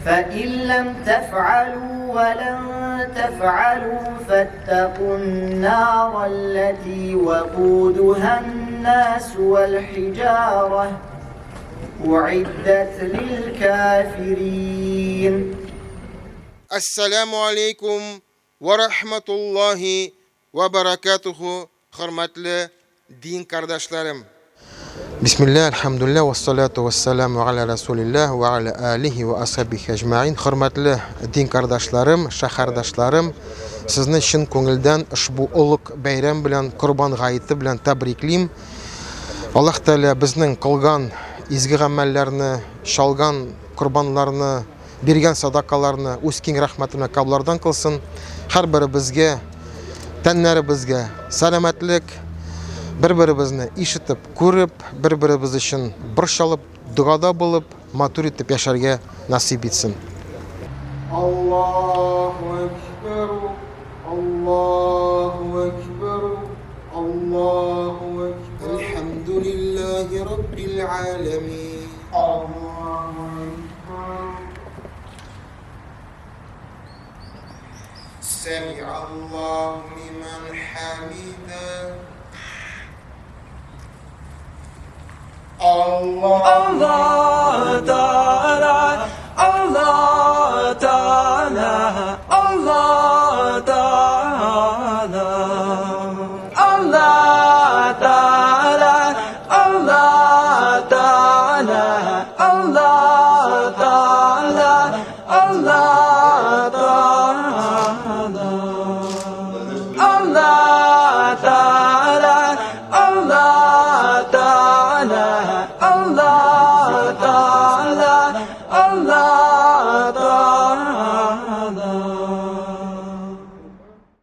فإن لم تفعلوا ولن تفعلوا فاتقوا النار التي وقودها الناس والحجارة أعدت للكافرين. Әссәламү алейкум вә рахматуллаһи вә баракатуху, хөрмәтле дин кардәшләрем! Бисмилла, әлхәмдүлилләһ, вәссалату вәссәламу аля расулилләһ вә аля алихи вә асхабихи әҗмәин. Хөрмәтле дин кардәшләрем, шәһәрдәшләрем, сезне чын күңелдән ошбу олуг бәйрәм белән, Корбан гаете белән тәбриклим. Аллаһ Тәгалә безнең кылган изге гамәлләрне, чалган корбаннарны, биргән садакаларны үз киң рәхмәте белән кабуллардан кылсын. Һәрберебезгә, тәннәребезгә сәламәтлек, бер-беребезне ишетеп, күреп, бер-беребез өчен борчылып, догада булып, матур итеп яшәргә насыйп итсен. Аллаһу әкбәр, Аллаһу әкбәр, Аллаһу әкбәр. Әлхәмдүлилләһи раббил галәмин. Аллаһу әкбәр. Сәми'аллаһу лиман хәмидә. Аллаһ Аллаһ Тәгалә, Аллаһ Тәгалә, Аллаһ Тәгалә. Аллаһ Тәгалә, Аллаһ Тәгалә, Аллаһ Тәгалә, Аллаһ Тәгалә. Аллаһ Тәгалә, Аллаһ Тәгалә, Аллаһ Тәгалә, Аллаһ.